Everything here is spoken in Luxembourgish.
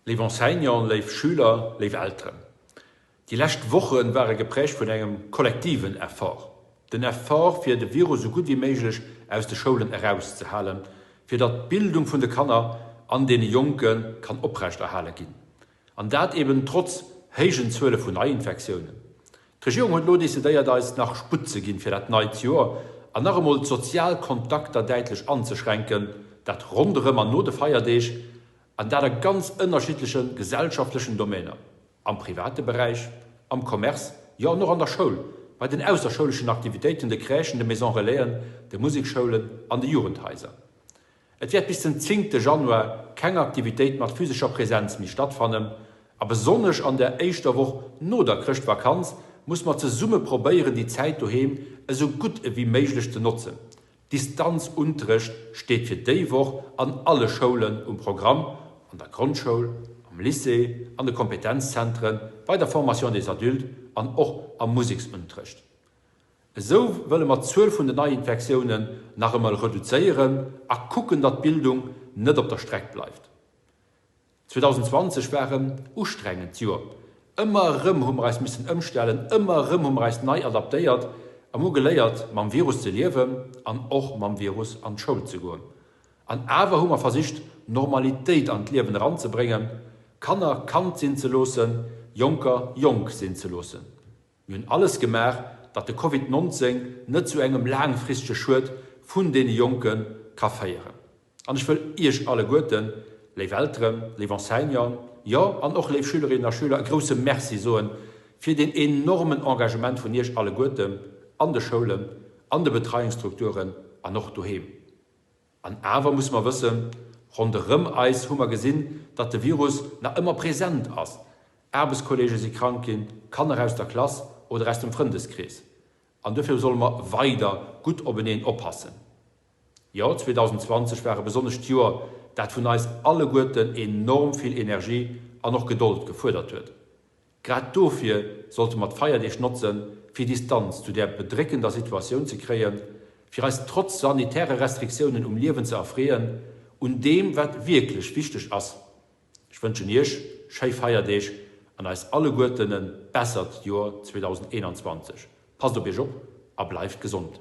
Léif Enseignanten, léif Schüler, léif Elteren, Déi lescht Woche ware geprägt vun engem kollektiven Effort. Den Effort, fir de Virus esou gutt wéi méiglech aus de Schoulen erauszehalen, fir datt d'Bildung vun de Kanner an deene Jonke kann oprechterhale ginn. An dat eben trotz héijen Zuele vun Neiinfektiounen. D'Regierung huet elo decidéiert, eis nach Sputt ze ginn fir dat neit Joer an nach emol d'sozial Kontakter däitlech anzeschränken, dat ronderëm an no de Feierdeeg, an dat a ganz ënnerschiddleche gesellschaftlechen Domainer. Am private Beräich, am Commerce, jo an och an der Schoul, bei den ausserschouleschen Aktivitéiten, de Crèchen, de Maison Relaisen, de Musekschoulen an de Jugendhaiser. Et wäert bis den zéngte Januar keng Aktivitéit mat physescher Präsenz méi stattfannen a besonnesch an der éischter Woch no der Chrëschtvakanz muss mer zesumme probéieren déi Zäit doheem esou gutt ewéi méiglech ze notzen. Distanzunterrecht steet fir déi Woch an alle Schoulen um Programm, an der Grondschoul, am Lycée, an de Kompetenzzentren, bei der Formation des adultes an och am Museksunterrecht. Esou wëlle mer d'Zuel vun den Neiinfektiounen nach emol reduzéieren a kucken, datt d'Bildung net op der Streck bleift. 2020 war en ustrengend Joer. Ëmmer erëm hu mer eis missen ëmstellen, ëmmer erëm hu mer eis nei adaptéiert a hu geléiert, mam Virus ze liewen an och mam Virus an d'Schoul ze goen. An awer hu mer versicht, Normalitéit an d'Liewen eranzebréngen, Kanner Kand sinn ze loossen, Jonker jonk sinn ze loossen. Mir hunn alles gemaach, datt de Covid 19 net zu engem laangfristege Schued vun deene Jonke ka féieren. An ech wëll Iech alleguerten, léif Elteren, léif Enseignanten, jo an och léif Schülerinnen a Schüler e grousse Merci soen fir deen enormen Engagement vun Iech alleguerten an de Schoulen, an de Betreiungsstrukturen an och doheem. An awer musse mer wëssen, ronderëm eis hu mer gesinn, datt de Virus nach ëmmer present ass. Aarbechtskolleege si krank ginn, Kanner aus der Klass oder aus dem Frëndeskrees. An duerfir solle mer weider gutt openeen oppassen. Jo, 2020 war e besonnescht Joer, dat vun eis alleguerten enorm vill Energie an och Gedold gefuerdert huet. Grad dofir sollte mer d'Feierdeeg notzen, fir Distanz zu där bedréckender Situatioun ze kréien, fir eis trotz sanitäre Restriktiounen um Liewen ze erfreeën, un deem, wat wierklech wichteg ass. Ech wënschen Iech schéi Feierdeeg an eis alleguerten e bessert Joer 2021. Passt op Iech op a bleift gesond!